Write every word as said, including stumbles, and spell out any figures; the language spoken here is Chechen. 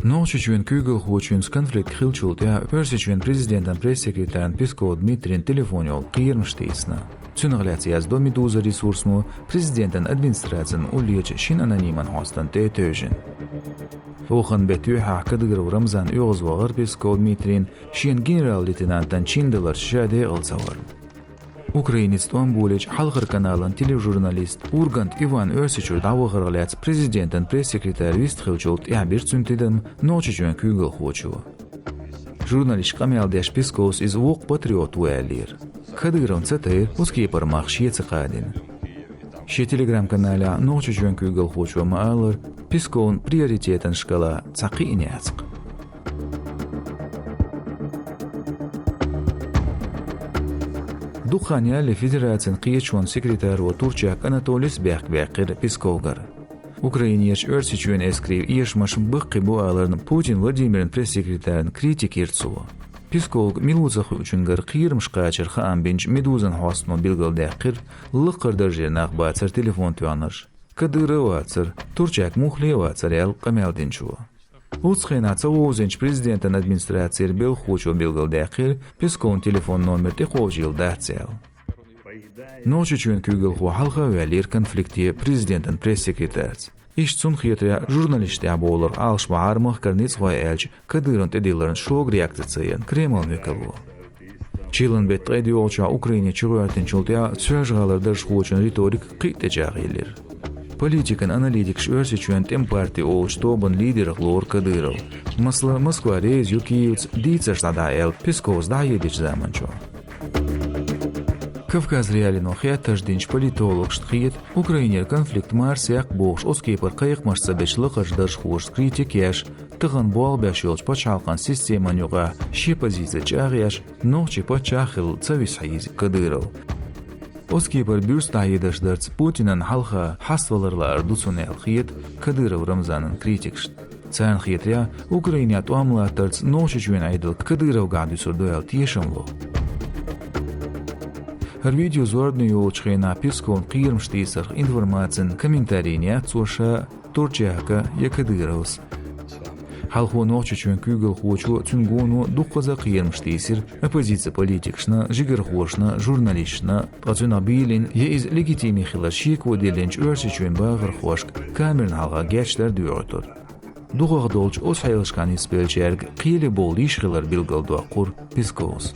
Нохчийчоьнан куьйгалхочуьнца конфликт хиллачул тӀаьхьа Оьрсийчоьнан президентан пресс-секретарна Песков Дмитрийна телефон йолу кхерамаш тийсина. Цунах лаьцна яздо Медуза ресурсо президентан администрацин уллерчу шина анониман хьостана тӀе а тевжина. Охан беттан юьхьехь Кадыров Рамзан оьгӀазвахара Песков Дмитрийна, шена генерал-лейтенантан чин даларца ша декъала ца варна. Украиница тӀом болийча хьалхара каналан тележурналист Ургант Иван Оьрсийчуьра дӀавахарх лаьцна президентан пресс-секретарь вистхиллачул тӀаьхьа бира цуьнан тидам Нохчийчоьнан куьйгалхочо. Журналисташка къамел деш Песковс иза воккха патриот ву аьллера. Кадыровна ца тайра оцу кепара мах шен ца кхадина. Шен телеграм-каналехь Нохчийчоьнан куьйгалхочо ма-аллара, Песковн приоритетан шкала цхьа кхиъна яц-кх. Дукха хан ялале Федерацин кхеташонан секретаро Турчак Анатолис бехк баьккхира Песковгара. Украинерчу Оьрсийчоьнан эскарийн эшамаш баккхий бу аларна Путин Владимиран пресс-секретарна критика йира цо. Песковга мила ву ца хуучуьнгара кхерамаш кхачаран хаам бинчу Медузан хьостано билгалдаьккхира, лакхара даржера нах бацара телефон тоьхнарш. Кадыров а вацара, Турчак муххале а вацара аьлла къамел динчо. Оцу хенахь ца вовзийначу президентан администрацера белхахочо билгалдаьккхира, Песковн телефон номер тӀекхочийла дац аьлла. Нохчийчоьнан куьйгалхо хьалха а ваьллера конфликте президентан пресс-секретарца. Иштта цунна хетарехь, журналистех боларх Ӏалашбан Ӏар махкара ницкъахой аьлча, Кадыровн тӀедилларна шога реакци ца йина Кремлан векало. Чиллан беттан ткъе доьалгӀачохь Украине чугӀоьртинчул тӀаьхьа Соьлжа-ГӀалара даржахочун риторика кхин а тӀечӀагӀйиллира. Политикан аналитикаш Оьрсийчоьнан тӀеман парти олучу тобанан лидерах лору Кадыров. Масала, Москва реза ю Киевца дийцарш дӀадахьа аьлла Песковс дӀахьедечу заманчохь. Кавказ.Реалино хеттарш динчу политологашна хета, Украинера конфликт марсаяккха бохуш оцу кепара кхайкхамаш ца бечу лакхарчу даржахошца критика еш, тахана болх беш йолчу пачхьалкхан системан юкъахь шен позици чӀагӀъеш, нохчийн паччахь а хилла ца висхьийза Кадыров. Оцу кепара буьрса дӀахьедарш дарца Путинан хьалха хьаставалар лаар ду цунна аьлла хета Кадыров Рамзанан критикашна. Царна хетарехь, Украинехь тӀом латтарца Нохчийчоьнан Ӏедал Кадыровгахь дуьсур ду аьлла тешам ло. ХӀара видео зорбане йолучу хенахь Песковна кхерамаш тийсарх информацин комментарий яц цо ша, Турчака я Кадыровс. Хьалхо Нохчийчоьнан куьйгалхочо, цуьнан гоно дуккхаза кхерамаш тийсира оппозицин политикашна, жигархошна, журналисташна, ткъа цуьнах бийлина я иза легитиме хилар шеко диллинчу Оьрсийчоьнан бахархошка камеран хьалха гечдар доьгӀуьйтура. Дукхахдолчу оцу хьелашкахь нисбеллачаьрга кхеле бовла йиш хилар билгалдоккхура Песковс.